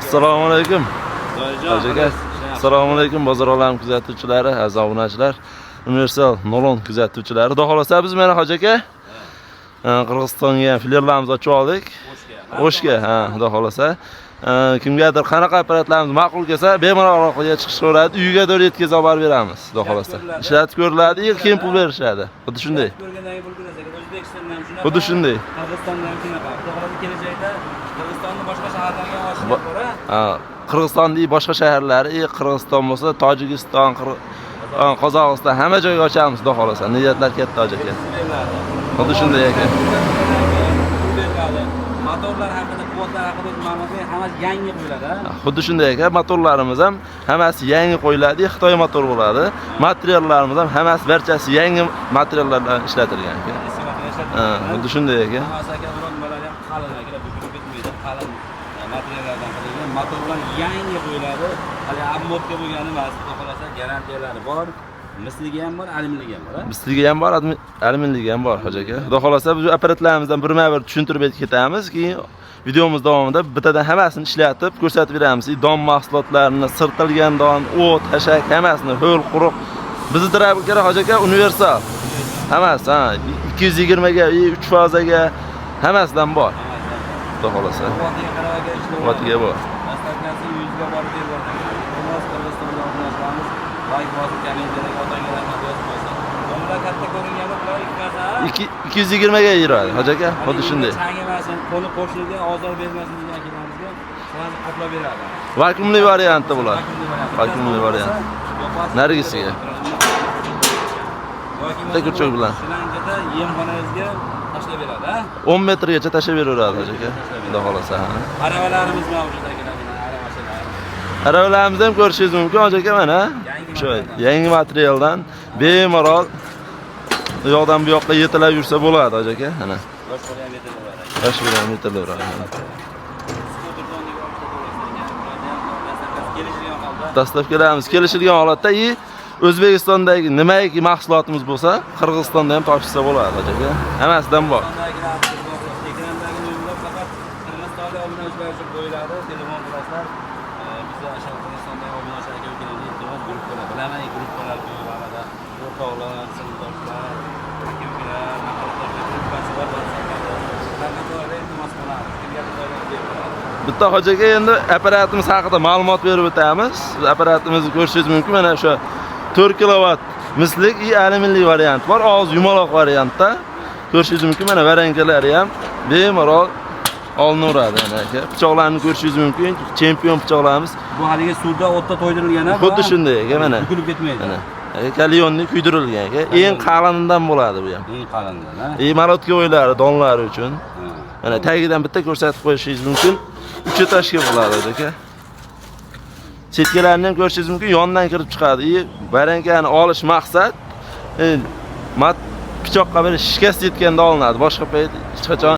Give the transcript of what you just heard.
Assalomu alaykum. Hoji aka. Assalomu alaykum, Bozor olam kuzatuvchilari, aziz obunachilar, Universal Nolon kuzatuvchilari. Xudo xolasa, biz mana, hoji aka, Qirg'izistonga ham filiallarimizni ochib oldik. O'shga, ha, xudo xolasa. Kimgadir qanaqa apparatlarimiz ma'qul kelsa, bemalol aloqaga chiqishaveradi, uyiga to'g'ri yetkazib olib borib beramiz, xudo xolasa. Ishlatib ko'riladi, keyin pul berishadi. Xuddi shunday. Ko'rgandan keyin pul berasiz. O'zbekistondan ham shunaqa. Xuddi shunday. Qirg'izistondan ham shunaqa. Xudo xolasa, kelajakda Qirg'izistonni boshqa shaharlarga oshishga ko'ra Ha, Qirg'izistonning boshqa shaharlari, Qirg'iziston bo'lsa, Tojikiston, Qozog'iston, hamma joyga ochamiz, xudo xolasa. Niyatlar katta, hoji aka. Beriladi. Xuddi shunday, aka. Pul beriladi. Motorlar haqida, quvvatlar haqida ma'lumotlar hammasi yangi qo'yiladi, ha? Xuddi shunday, aka, motorlarimiz ham hammasi yangi qo'yiladi, Xitoy motor bo'ladi. Materiallarimiz ham hammasi, barchasi yangi materiallardan ishlatilgan, aka. Eski material Ha, ishlatilgan. xuddi shunday, aka. Hammasi, aka, biron nimalar ham qalin, aka, bukilib ketmaydi, qalin materiallardan qilingan. Motorlar yangi qo'yiladi. Hali обмотка bo'lgani emas, xudo xolasa, garantiyalari bor. Misligi ham bor, alyuminligi ham bor, ha? Misligi ham bor, alyuminligi ham bor, hoji aka. Xudo xolasa, biz apparatlarimizdan birma-bir tushuntirib aytib ketamiz. Keyin videomiz davomida bittadan hammasini ishlatib ko'rsatib beramiz. Don mahsulotlarini, sirtilgan don, o't, hashak, hammasini, ho'l, quruq. Bizni дробилка, hoji aka, universal. Hammasi, ha, 220 ga, 3 fazaga hammasidan bor. Xudo xolasa. Quvvatiga qarab, aka, ishlayveradi. Quvvatiga bor. Доставка si 100 ga borib beradi. Iltimos, Qirg'izistonda obunachilarimiz layk bosib, kommentariyga otaga rahmat yozib qo'ysin. Bular katta ko'ringani, bular ikki narsa, ha? 220 ga yuradi, hoji aka, xuddi shunday. Changamasin, qo'ni qo'shniga ozor bermasin degan akalarimizga сразу qoplab beradi. Vakuumli varianti bular. Vakuumli variant. Vakuumli variant. Yopasiz. Narigisiga. Yoki Bitta крючок bilan. Shlangada yemxonangizga tashlab beradi, ha? 10 metrgacha tashlab beraveradi, hoji aka. Xudo xolasa, ha. Aravalarimiz mavjud, akalar, mana aravachalar. Aravalarimizni ham ko'rishingiz mumkin, hoji aka, mana. Yangi Shu materialdan. Yangi materialdan bemalol u yoqdan bu yoqqa yetalab yursa bo'ladi, hoji aka. Mana. Yosh bola ham yetaveradi. Yosh bilan yetaveradi. Skuter zondiga olib ishlataverasiz, aka. Bularni ham доставка si kelishilgan holda. Доставка larimiz kelishilgan holatda и O'zbekistondagi nimaiki mahsulotimiz bo'lsa, Qirg'izistonda ham topishsa bo'ladi, hoji aka. Hammasidan bor. Qirg'izistondagilar, ekrandagi nomerlar faqat Qirg'izistonlik obunachilar uchun qo'yiladi. Telefon qilasizlar. Biza o'sha Qirg'izistondagi obunachi aka ukalarga iltimos, gruppalar. Bilaman, gruppalar ko'p hamada. O'rtoqlar, sinfdoshlar, aka ukalar, mahalladoshlar gruppasi bor WhatsApp'da. Ularga joylar iltimos qilamiz. Kimgadir joylar beradi. Bitta, hoji aka, endi apparatimiz haqida ma'lumot berib o'tamiz. Biz apparatimizni ko'rishingiz mumkin. Mana o'sha 4 kilovat mislik и alyuminli variant bor. Og'iz yumaloq variantda. Ko'rishingiz mumkin. Mana воронка lari ham bemalol olinaveradi, mana, aka. Pichoqlarni ko'rishingiz mumkin. Chempion pichoqlarimiz. Bu haligi suvda, o'tda to'ydirilgan, ha? Xuddi shunday, aka, mana. Bukilib ketmaydi. Mana. Aka, каленый kuydirilgan, aka. Eng qalinidan bo'ladi bu ham. Eng qalindan, ha? И молотка o'ylari, donlari uchun. Ha. Mana tagidan bitta ko'rsatib qo'yishingiz mumkin. 3 этаж ga bo'ladi, aka. Chetkalarini ham ko'rishingiz mumkin, yondan kirib chiqadi. И воронка ni olish maqsad pichoqqa bir shikast yetganda olinadi. Boshqa payt hech qachon.